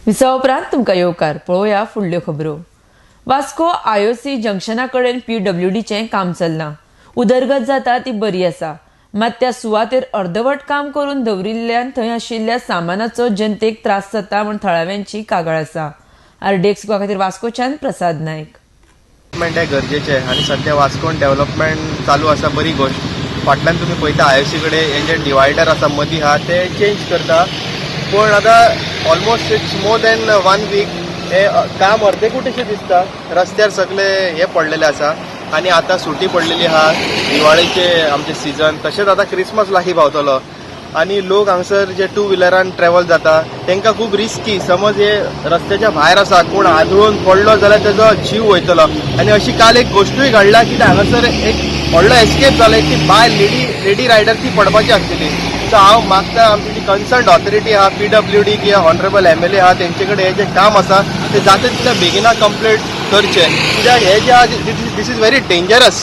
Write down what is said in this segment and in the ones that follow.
विसवा उपरांत तुमकां येवकार. पळोवया फुडल्यो खबरो. वास्को आयओसी जंक्शना कडेन पीडब्ल्यूडीचें काम चल्लां. उदरगत जाता ती बरी आसा, मात त्या सुवातेर अर्दवट काम करून दवरिल्ल्यान थंय आशिल्ल्या सामानाचो जनतेक त्रास जाता म्हूण थळाव्यांची कागाळ आसा. आरडीएक्स खातीर वास्कोच्यान प्रसाद नायक. डेव्हलपमेंट हें गरजेचें आनी सद्या वास्कोन डेव्हलपमेंट चालू आसा, बरी गोश्ट. फाटल्यान तुमी पळयता, आयओसी कडेन हे जे डिवायडर आसा, मदीं आहा, ते चेंज करता. पूण आतां almost it's more than one week, हे काम अर्देकुटेशें दिसता. रस्त्यार सगळे हे पडलेले आसा आनी आतां सुटी पडलेली आहा, दिवाळेचे आमचे सिजन, तशेंच आतां क्रिसमस लागीं पावतलो आनी लोक हांगसर जे टू व्हिलरान ट्रॅव्हल जाता तांकां खूब रिस्की. समज हे रस्त्याच्या भायर आसा, कोण आदळून पडलो जाल्यार तेजो जीव वयतलो. आनी अशी काल एक गोश्टूय घडल्या की हांगासर एक व्हडलो एस्केप जालो की बायल, लेडी रायडर, ती पडपाची आसलेली. सो हांव मागता, आमची जी कन्सर्न ऑथॉरिटी आहा, पीडब्ल्यूडी किंवा ऑनरेबल एमएलए आहा, तेंचे कडेन हे जे काम आसा ते जाता तितल्या बेगिना कंप्लीट करचें, कित्याक हे जे आहा, this is very dangerous.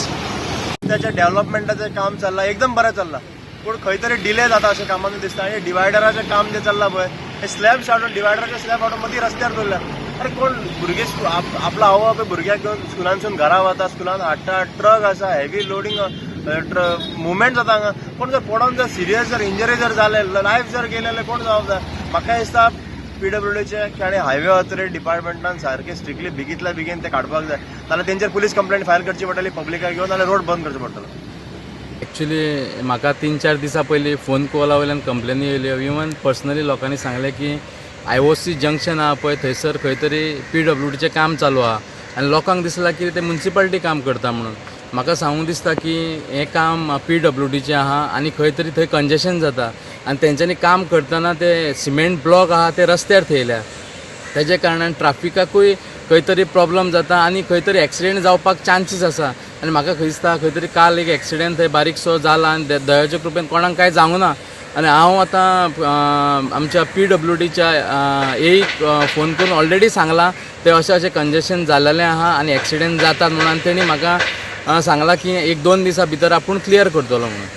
त्याच्या डेव्हलपमेंटाचें काम चल्लां, एकदम बरें चल्लां, पूण खंय तरी डिले जाता अशें कामांनी दिसता. आनी डिवायडराचें काम जें चल्लां पळय, हे स्लॅब्स हाडून, डिवायडराचे स्लॅब हाडून मदीं रस्त्यार दवरल्या. अरे, कोण भुरगे आपलो आवय बापूय भुरग्याक घेवन स्कुलांतसून घरा वता, स्कुलान हाडटा, ट्रक आसा, हेवी लोडींग मुवमेंट जाता हांगा. कोण जर पडोन जर सिरियस जर इंजरी जर जाले, लायफ जर गेलें जाल्यार कोण जबाबदार? म्हाका दिसता पीडब्ल्यूडीचे आनी हायवे ऑथॉरिटी डिपार्टमेंटान सारके स्ट्रिक्टली बेगींतल्या बेगीन ते काडपाक जाय, नाल्यार तेंचेर पुलीस कंप्लेंट फायल करची पडटली पब्लिकाक घेवन, नाल्यार रोड बंद करचो पडटलो. एक्चुली म्हाका 3-4 दिसां पयलीं फोन कॉला वयल्यान कंप्लेनी येयल्यो. इवन पर्सनली लोकांनी सांगलें की आयओसी जंक्शन आहा पळय, थंयसर खंय तरी पीडब्ल्यूडीचें काम चालू आहा आनी लोकांक दिसलां की ते मुन्सिपाल्टी काम करता म्हणून. म्हाका सांगूंक दिसता की हें काम पीडब्ल्यूडीचें आहा आनी खंय तरी थंय कंजेशन जाता आनी तेंच्यांनी काम करतना ते सिमेंट ब्लॉक आहा ते रस्त्यार थेयल्या. तेजे कारणान ट्राफिकाकूय खंय तरी प्रॉब्लम जाता आनी खंय तरी एक्सिडेंट जावपाक चान्सीस आसा. आनी म्हाका खंय दिसता, खंय तरी काल एक एक्सिडेंट थंय बारीकसो जाला आनी दयाच्या कृपेन कोणाक कांय जावंक ना. आनी हांव आतां आमच्या पीडब्ल्यूडीच्या एक फोन करून ऑलरेडी सांगलां, ते अशें अशें कंजेशन जालेलें आहा आनी एक्सिडेंट जातात म्हणून. आनी तेणी म्हाका सांगलां की 1-2 दिसां भितर आपूण क्लियर करतलो म्हणून.